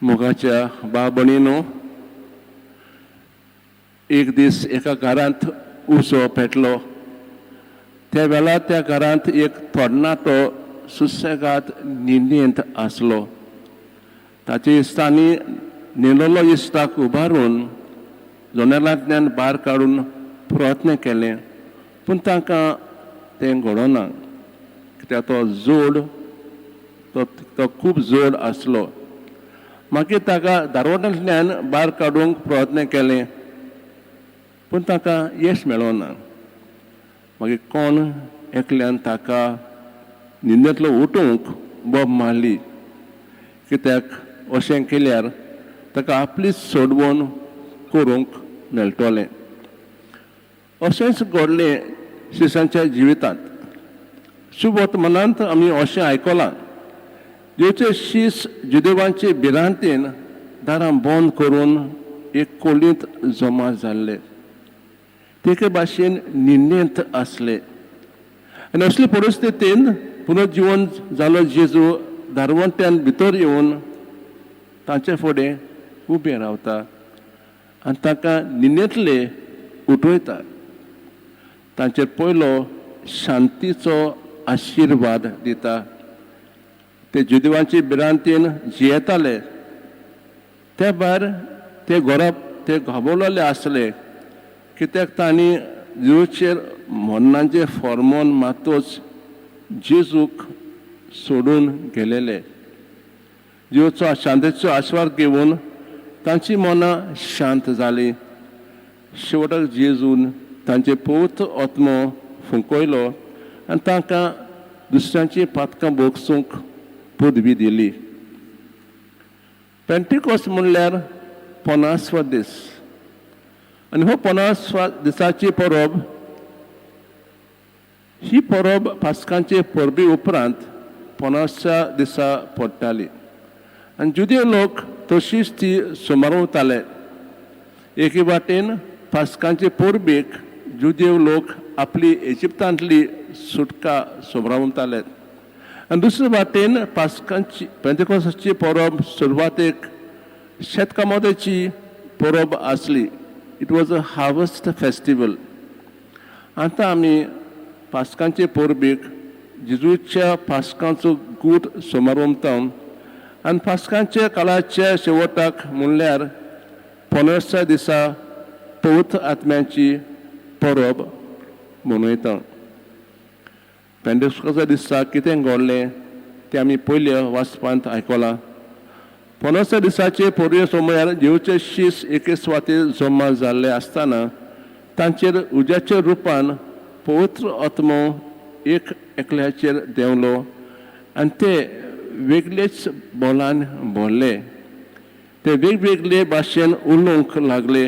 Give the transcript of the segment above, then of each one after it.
मोगाच्या बाबणीनो, एक दीस एका घरांत उजो पेटलो. त्या वेळार त्या घरांत एक तरणाटो सुसेगाद न्हिदेंत आसलो. ताचे इश्टांनी न्हिदलेलो इश्टाक उबारून जनेलांतल्यान भायर काडून प्रयत्न केले, पूण तांकां तें घडोना, कित्याक तो जोड तो तो खूब जोड आसलो. मागीर ताका दारवटांतल्यान भायर काडूंक प्रयत्न केले, पूण ताका येश मेळना. मागीर कोण एकल्यान ताका न्हिदेंतलो उठोवंक बोब मारली, कित्याक अशें केल्यार ताका आपलीच सोडवण करूंक मेळटलें. अशेंच घडलें शिसांच्या जिवितांत. शुभवर्तमानांत आमी अशें आयकलां, जेचे शीस जुदेवांचे भिरांतेन दारां बंद करून एक कोलींत जमा जाल्ले, तेके भाशेन न्हिदेंत आसले. आनी असले परिस्थितीन पुनर्जिवन जालो जेजू दारवंट्यान भितर येवन तांचे फुडें उबें रावता आनी तांकां न्हिदेंतले उठयता. तांचेर पयलो शांतीचो आशिर्वाद दिता. ते जुदेवांचे भिरांतेन जियेताले. ते भायर ते घरा ते घाबरलेले आसले, कित्याक तांणी जेजूचेर मरणाचें फॉर्मोन मातोच जेजूक सोडून गेलेले. जेजूचो शांतीचो आशिर्वाद घेवन तांची मनां शांत जालीं. शेवटाक जेजून तांचे पवित्र आत्मो फुंकयलो आनी तांकां दुसऱ्यांची पातकां भोगसूंक पदवी दिली. पेंटिकॉस म्हणल्यार पन्नासवा दीस, आनी हो पन्नासवा दिसाची परब, ही परब पास्कांचे परबे उपरांत पन्नासच्या दिसा पडटाली आनी जुदेव लोक तशीच ती सुमारवताले. एके वाटेन पास्कांचे परबेक जुदेव लोक आपली इजिप्तांतली सुटका सुमरावताले आनी दुसरे वाटेन पास्कांची पेंतेकोसाची परब सुरवातेक शेतकामताची परब आसली. It was a harvest festival. आतां आमी पास्कांचे परबेक जेजूच्या पास्कांचो गूट सुमारवता आनी पास्कांच्या काळाच्या शेवटाक म्हणल्यार पन्नासच्या दिसा पवित्र आत्म्याची परब मनयता. पेंटेकोसाच्या दिसा कितें घडलें तें आमी पयल्या वाचपांत आयकलां. पन्नासच्या दिसाचे परबे समयार जेजूचे शीस एके सुवातेर जमा जाल्ले आसतना तांचेर उज्याच्या रुपान पवित्र आत्मो एक एकल्याचेर देंवलो आनी ते वेगळेच बोलान भरले. ते वेगवेगळे भाशेन उलोवंक लागले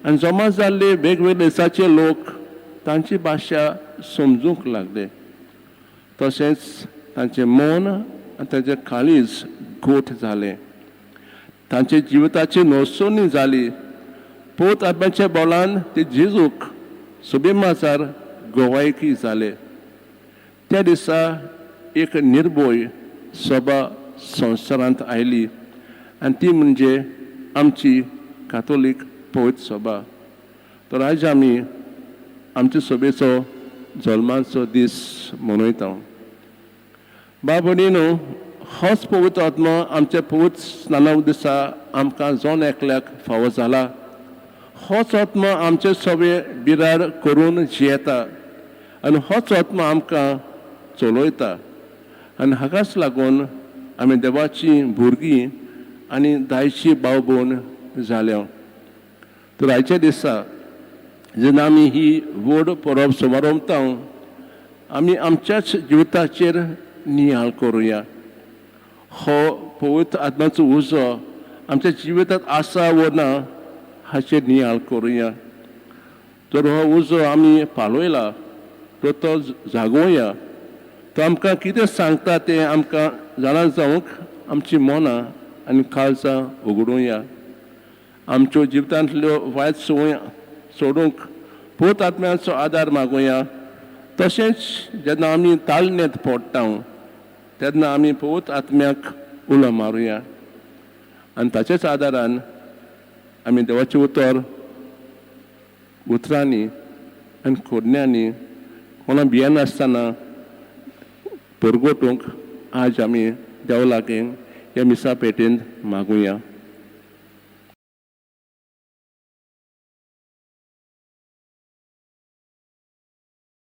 आनी जमा जाल्ले वेगवेगळे देशाचे लोक तांची भाशा समजूंक लागले. तशेंच तांचें मन आनी तांचें काळीज गोठ जालें. तांचे जिविताची नवसणी जाली. पवित्र आत्म्याच्या बोलान ते जेजूक सभे गवायकी जाले. त्या दिसा एक निर्भय सभा संवसारांत आयली आनी ती म्हणजे आमची कातोलीक पवित्र सभा. तर आयज आमी आमचे सभेचो जल्माचो दीस मनयता. बाबणीनो, होच पवित्र आत्मो आमच्या पवित्र स्नाना दिसा आमकां जण एकल्याक फावो जाला. होच आत्मो आमचे सगळे बिराड करून जियेता आनी होच आत्मो आमकां चलयता, आनी हाकाच लागून आमी देवाची भुरगीं आनी दायची भाव भयण जाल्या. तर आयच्या दिसा जेन्ना आमी ही व्हड परब समारंभता, आमी आमच्याच जिविताचेर नियाळ करुया. हो पवित्र आत्म्याचो उजो आमच्या जिवितांत आसा वो ना हाचेर नियाळ करुया. जर हो उजो आमी पालयला तर तो जागोवया. तो आमकां कितें सांगता तें आमकां जाणा जावंक आमची मनां आनी काळजां उगडुया. आमच्यो जिवितांतल्यो वायट संवय सोडूंक पवित्र आत्म्याचो आदार मागुया. तशेंच जेन्ना आमी ताळणेंत पडटा तेन्ना आमी पवित्र आत्म्याक उलो मारुया. आनी ताचेच आदारान आमी देवाचें उतर उतरांनी आनी कोरण्यांनी कोणा भियेनासतना परगटूंक आज आमी देवा लागीं ह्या मिसा पेटींत मागुया.